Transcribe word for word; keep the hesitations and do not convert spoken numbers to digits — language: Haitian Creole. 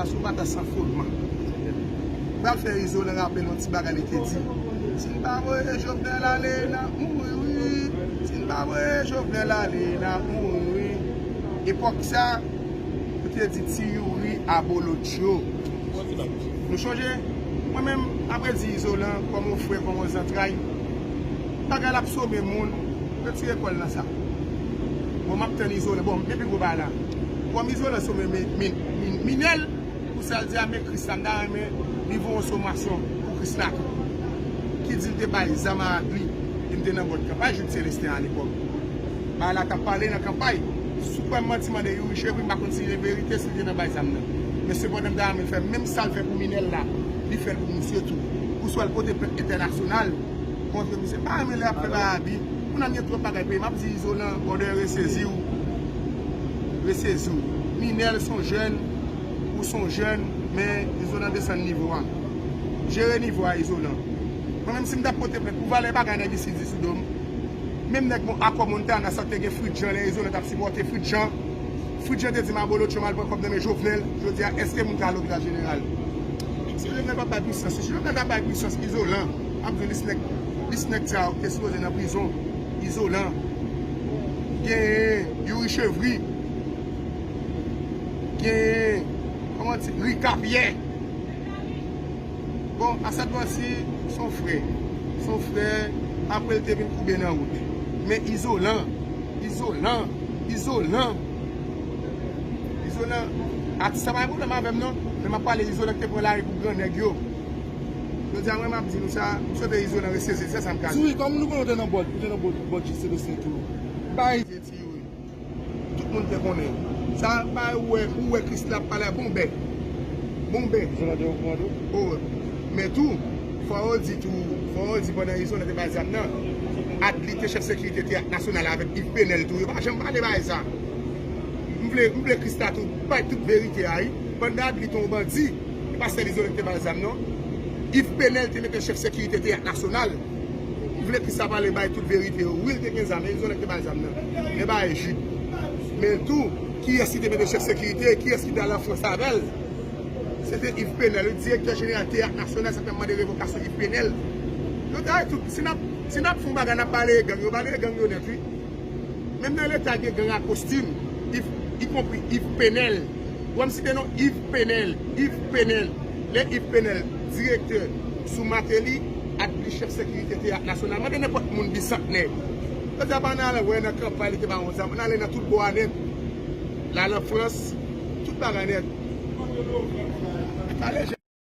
Sou batay san fondman. Pral fè Izolan rapele yon ti bagay li te di. Si n pa voye Jovenel ale, n ap mouri, wi. Si n pa voye Jovenel ale, n ap mouri, wi. Epòk sa, yo te di ti Youri abolotcho. Nou chonje? Mwen menm, apre di Izolan, kòm yon frè, kòm yon zantray, bagay la ap some moun, retire kò l nan sa. Bon, m ap tann Izolan. Bon, men pi gwo bagay la. Kòm Izolan some mi-, mi-, mi-, Minèl, pou sa l di a, men Krisla, m ta renmen li voye yon somasyon pou Krisla tou. Ki di l te bay zam a Adli, li m te nan bòd kanpay Jude Célestin alepòk. Bagay la t ap pale nan kanpay. Si w kwè m manti, mande Youri Chevry, m pa konn si se verite, si l te nan bay zam nan. Men sepandan, m ta renmen l fè menm sa l fè pou Minèl la, li fè l pou misye tou. Oswa l pote plent entènasyonal kont misye. M pa renmen lè y ap fè bagay abi. Moun ap gen twòp bagay peyi. M ap di Izolan, brother, resezi w. Resezi w. Minèl se yon jèn, ou se yon jèn, men Izolan desann nivo a. Jere nivo a, Izolan. Mwen menm, si m t ap pote plent pou valè bagay nèg isit di sou do m, menm nèg Mon-, Akò Montana, sa te gen Fritjan, lè Izolan t ap sipòte Fritjan. Fritjan te di m abolotcho, m al pran kòb nan men Jovenel. Jodi a, èske moun ka lopital jeneral? Si Jovenel pa bay pwisans, si Jovenel ta bay pwisans Izolan, ap di lis nèg, lis nèg sa yo te sipoze nan prizon. Izolan. Genyen Youri Chevry. Genyen, kòman di, Rika Pyè. Bon, Asad Manti, se yon frè. Se yon frè, apre l te vin koube nan wout. Men Izolan, Izolan, Izolan, Izolan, atis la pa gen pwoblèm avè m non, men m ap pale Izolan ki te pran lari pou gran nèg yo. Jodi a, mwen, m ap di nou sa, m swete Izolan resezi, se sa m ka di. Sou wi, kòm nou konnen w te nan bòd, ou te nan bòd, bòd Jude Célestin tou. Bay Tout moun te konnen. Sa, bay ou wè, ou wè Krisla ap pale a bonbè. Bonbè. Izolan te okouran tou? O, men tou, fò yo di tou, fò yo di pandan Izolan te bay zam nan, Adli te chèf sekirite Teyat Nasyonal avèk Yves Penel tou. Yo pa janm pale bagay sa. M vle, m vle Krisla tou bay tout verite a, wi. Pandan Adli te yon bandi, e pa sèl Izolan ki te bay zam non. Yves Penel te mete chèf sekirite Teyat Nasyonal. M vle Krisla pale bay tout verite yo. Wi, l te gen zam, e Izolan ki te bay zam nan. Men bagay Jude. Men tou, kiyès ki te mete chèf sekirite, kiyès ki te al an Frans avè l? Se te Yves Penel, wi, direktè jeneral Teyat Nasyonal, sa k ap mande revokasyon Yves Penel. Yo ta tout, si n ap, si n ap fè yon bagay, n ap balaye gang yo, balaye gang yo nèt, wi. Menm nan Leta gen gang a kostim, Yves, ikonpri Yves Penel. Wè m site non Yves Penel, Yves Penel. Lè Yves Penel, direktè sou Martelly, Adli chèf sekirite Teyat Nasyonal. Mande nenpòt moun Bisantnè. Yo di a pa nan al wè nan kanpay li te ba yon zam, nan ale nan tout bò a nèt. L al an Frans, tout bagay nèt. Ale